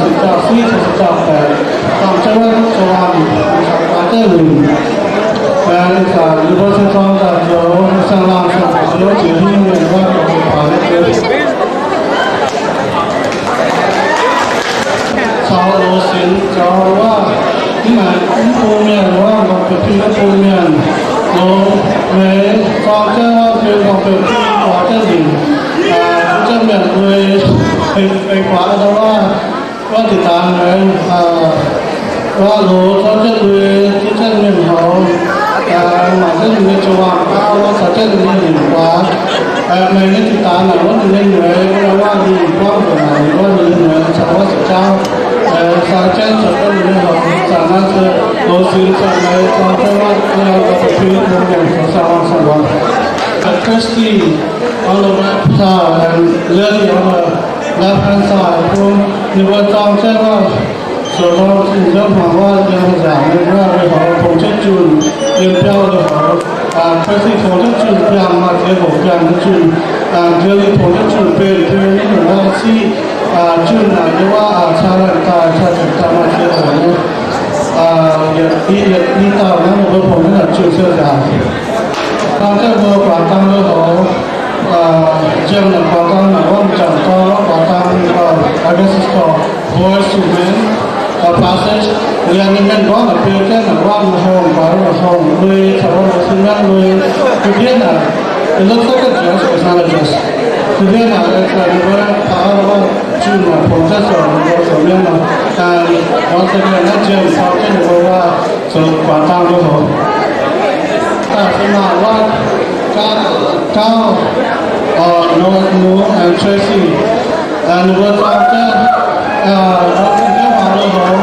Ziepc zaah siv caux ziepc zaah baeqc, dangh jienv wuov zoux waanc, caux guaax jienv lingc. Ih zanc yie mbuo se zorng daaih zoux saeng-laangh saeng-buonc wuov jiex hingv mienh wuov, caux loz-sinx caux wuov, mv maaih mv bung mienh wuov, ndorm-benx fing mv bung mienh, loz-meix zorng jienv wuov, fing ndorm-benx fing guaax jienv lingc, zuov jienv mienh lui, fingx guaax ndau wuov, wuov diqc daanx meix, wuov loz zorng jienv lui, zuov jienv mienh houz, mangc jienv ninh nyei joux waanc, wuov caux jienv ninh nyei lingc guaax. Meih nyei diqc daanx naaic wuov ninh nyei nyueiz, wuov lingc buangv nzengc naaic wuov ninh nyei nyueiz caux wuov ziepc jaauv, sai jienv caux jienv ninh nyei houz. Zanc naaiv se loz-sinx zanc naaiv zorng jienv wuov, wuov norm dorh bun mbuo mienh zoux saeng-laangh saeng-buonc. Christy on the right side and Lily on the left hand side, bun ninh mbuo zorng jienv wuov, zoux dorng zinh nzengc hmuangx wuov yiem nzaangc nyei wuov lui-houx, tongx jienv junh yiem biauv lui-houx. Christy tongx jienv junh biangh, maaih ziex hoc biangh nyei junh. Lily tongx jienv junh benx, benx nyei nyungc wuov siqv junh naaic yiem wuov caa laanh daaih, caa laanh daaih maaih ziex hoc nyei. Yietc i, yietc i dauh naaiv ninh mbuo tongx jienv naaic junh se nzaangc. Dangh jienv mbuo guaax dang lui-houx, jiem naaic guaax dang naaic wuov m'jangc dorn wuov guaax dang, I guess it's called Voice to Men passage. Liuz ninh mienh gorngv naaic beu jienv naaic wuov hongh, guaax hongh lui caux wuov loz-sinx mienv lui. Ga'ndiev naaic, it looks like a dress, but it's not a dress. Ga'ndiev naaic, ninh mbuo taux wuov junh naaic tongx jienv zoux, ninh mbuo zoux mienv nor. Once again, naaiv jiem caux jienv ninh mbuo wuov zoux guaax dang lui-houx. Daaih se maaih wuov Gauv, Noah, Nungx, and Tracy. Ninh mbuo zorng jienv nor zinh jienv hmuangx lui-houx.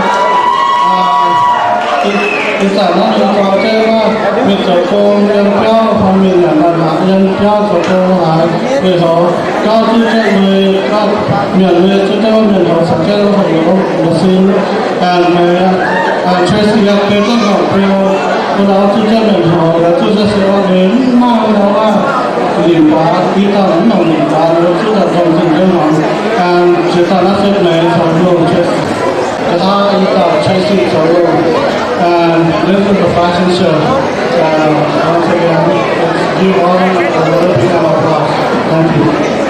Ih zanc naaiv ninh mbuo zorng jienv wuov mingh zoux gong yiem biauv, mingh nyanc maaih mangc yiem biauv zoux gong haaix lui-houx. Gauv zuov jienv lui, mienh lui zuov jienv wuov mienh houz caux jienv wuov houx loz-sin. Meih, Tracy yaac beu jienv hmuangx biou, mbuo naaiv zuov jienv mienh houz, zuov jienv se orv, mv maaih nor wuov lingc guaax, i dauh mv nongc lingc guaax, zuov daaih dongh zinh jienv hmuangx. Jiex daaih naaiv se meih caux longh, i dauh Tracy caux longh. This is the fashion show. Once again, let's give all a little bit of applause. Thank you.